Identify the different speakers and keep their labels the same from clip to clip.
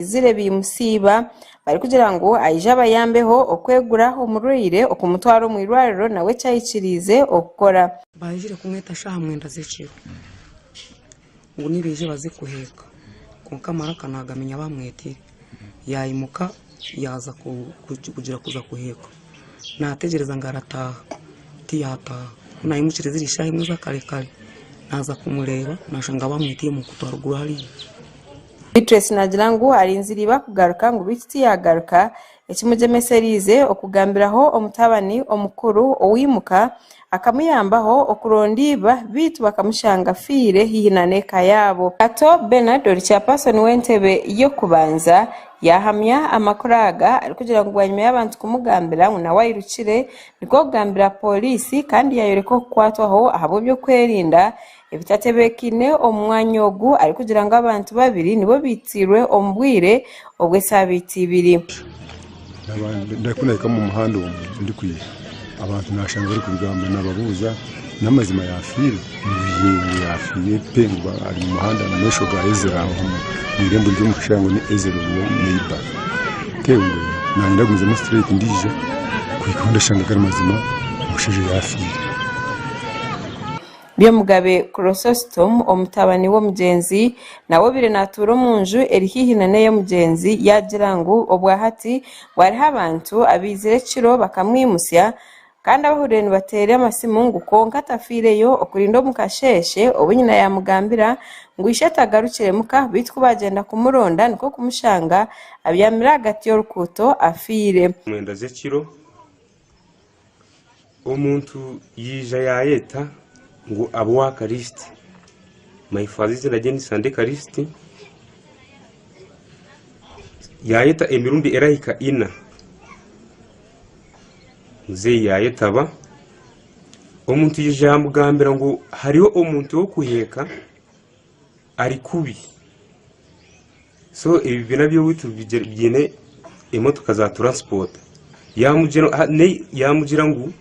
Speaker 1: Baizire baimusiiba barikugira ngu aije abayambeho okwegura omurwaire okumutwara omu irwariro nawe eki aikiriize okukora.
Speaker 2: Baijire kumweta shaaha mwenda z'ekiro ngu nibaija baze kuheeka kwonka amaraka naagamenya bamwetire yaimuka yaaza kugira kuza kuheeka naategyereza ngu arataaha tiyataaha ku naimukire ziri shaaha emwe ez'akare kare naaza kumureeba naashanga bamwetire omu kutu aruguru hariya.
Speaker 1: Beatrice naagira ngu arinzire iba kugaruka ngu beitu tiyaagaruka, ekimugyemesereize okugambiraho omutabani omukuru owaimuka akamuyambaho okuronda iba beitu bakamushanga afiire haihi na n'eka yaabo. Kato Bernard ori chairperson w'entebe y'okubanza yaahamya amakuru aga arikugira ngu bwanyima y'abantu kumugambira ngu nawe airukire nikwo kugambira pooriisi kandi yaayoreka okukwatwaho ahabw'eby'okwerinda Ebitatebeekaine omu mwanya ogu arikugira ngu abantu babiri nibo baitirwe omu bwire obw'esaabiiti ibiri.
Speaker 3: Ku nahika omu muhanda omu ndikwija abantu nashanga barikubigamba nababuuza n'amazima yafiire ngu yee ngu yafiire pe ngu ari omu muhanda omu maisho ga Ezra aho omu irembo ry'omushija ngu ni Ezra oriyo neighbour nanye nagumizemu straight ndija kuhika ahu ndashanga gari mazima omushaija yafiire.
Speaker 1: By'omugabe Chrysostom, omutabani w'omugyenzi, nawe obaire naatuura omu nju eri haihi na n'ey'omugyenzi, yaagira ngu obwa hati ngu hariho abantu abaizire ekiro bakamwimutsya kandi abahuriire nibateera amasimu ngu kwonka atafiireyo okurinda omu kasheeshe obu nyina yaamugambira ngu ishe tagarukire muka beitu ku baagyenda kumuronda nikwo kumushanga abyamire ahagati y'orukuuto afiire.
Speaker 4: Mwenda z'ekiro Omuntu yaija yaayeta ngu abe owa Karisiti, my father eiziina rye ni Sande Karisiti, yaayeta emirundi erahika ina, muzeeyi yaayetaba, omuntu yaija yaamugambira ngu hariho omuntu orikuheeka ari kubi, so ebibiina by'owaitu biine emotoka za turansipota, yaamugira ngu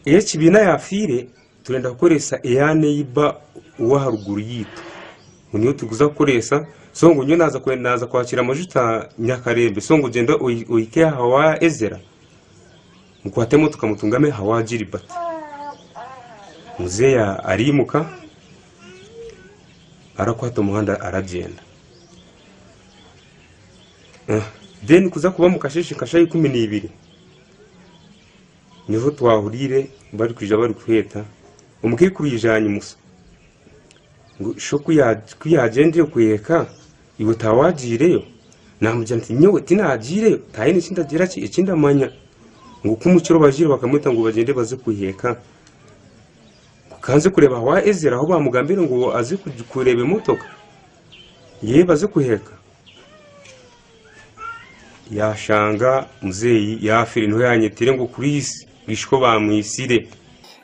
Speaker 4: ey'ekibiina yaafiire turenda kukoresa eya neyiba ow'aharuguru yaitu ngu niyo turikuza kukoresa, so ngu nyowe naaza kwakira amajuta Nyakarembe, so ngu gyenda ohike aha wa Ezera. Mukwate emotoka mutungame aha wa Gilbert. Muzeeyi ariimuka arakwata omuhanda aragyenda. Then kuza kuba omu kasheeshe nka shaaha 12 niho twahuriire barikwija barikuhweta omukaikuru yaija yanyimutsya ngu sho ku yaagyendire kuheeka Iwe tawaagiireyo? Naamugira nti, Nyowe tinaagiireyo, tihaine eki ndagira ki, eki ndamanya. Ngu ku mukiro bagiire bakamweta ngu bagyende baze kuheeka. Ngu ka nze kureeba ahu Ezera ahu baamugambiire ngu aze kureeba emotoka ye baze kuheeka. Yaashanga muzeeyi yaafiire niho yaanyetire ngu Chris bwishiko baamwitsire.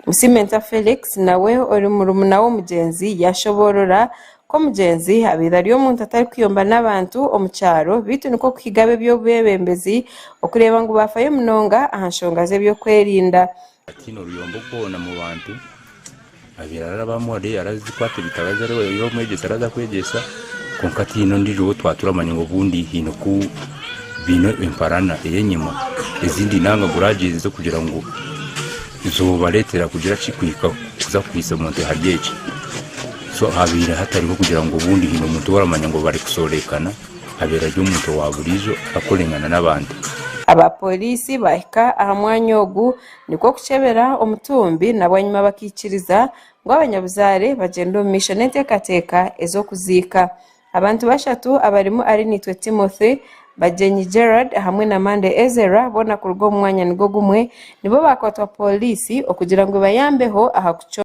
Speaker 1: Musimenta Felix nawe ori murumuna w'omugyenzi yashoboorora ku omugyenzi abaire ari omuntu atarikuyomba n'abantu omu kyaro beitu nikwo kuhiga ab'eby'obwebembezi okureeba ngu baafayo munonga aha nshonga z'eby'okwerinda.
Speaker 5: Tihaine oruyombo rwona omu bantu, abaire ararabamu arazikwata ebitabo aze ari omwegyesa araza kwegyesa kwonka tihaine ondiijo ou twaba turamanya ngu obundi haine oku baine emparana ey'enyima ezindi nanga guragyerize kugira ngu zobareetera kugira ki kuhika kuza kuhitsya omuntu ahari eki. So habaire hatariho kugira ngu obundi haine omuntu ou oramanya ngu barikusorekana abaire ari omuntu owa buriijo arakorengana n'abantu.
Speaker 1: Aba pooriisi baahika aha mwanya ogu nikwo kukyebera omutumbi na bwanyima bakaikiriza ngu abanyabuzaare bagyende omu maisho n'enteekateeka ez'okuziika. Abantu bashatu abarimu Arinaitwe Timothy, Bagyenyi Gerald hamwe na Mande Ezra boona kuruga omu mwanya nigwo gumwe nibo baakwatwa pooriisi okugira ngu ebayambeho aha kucondooza.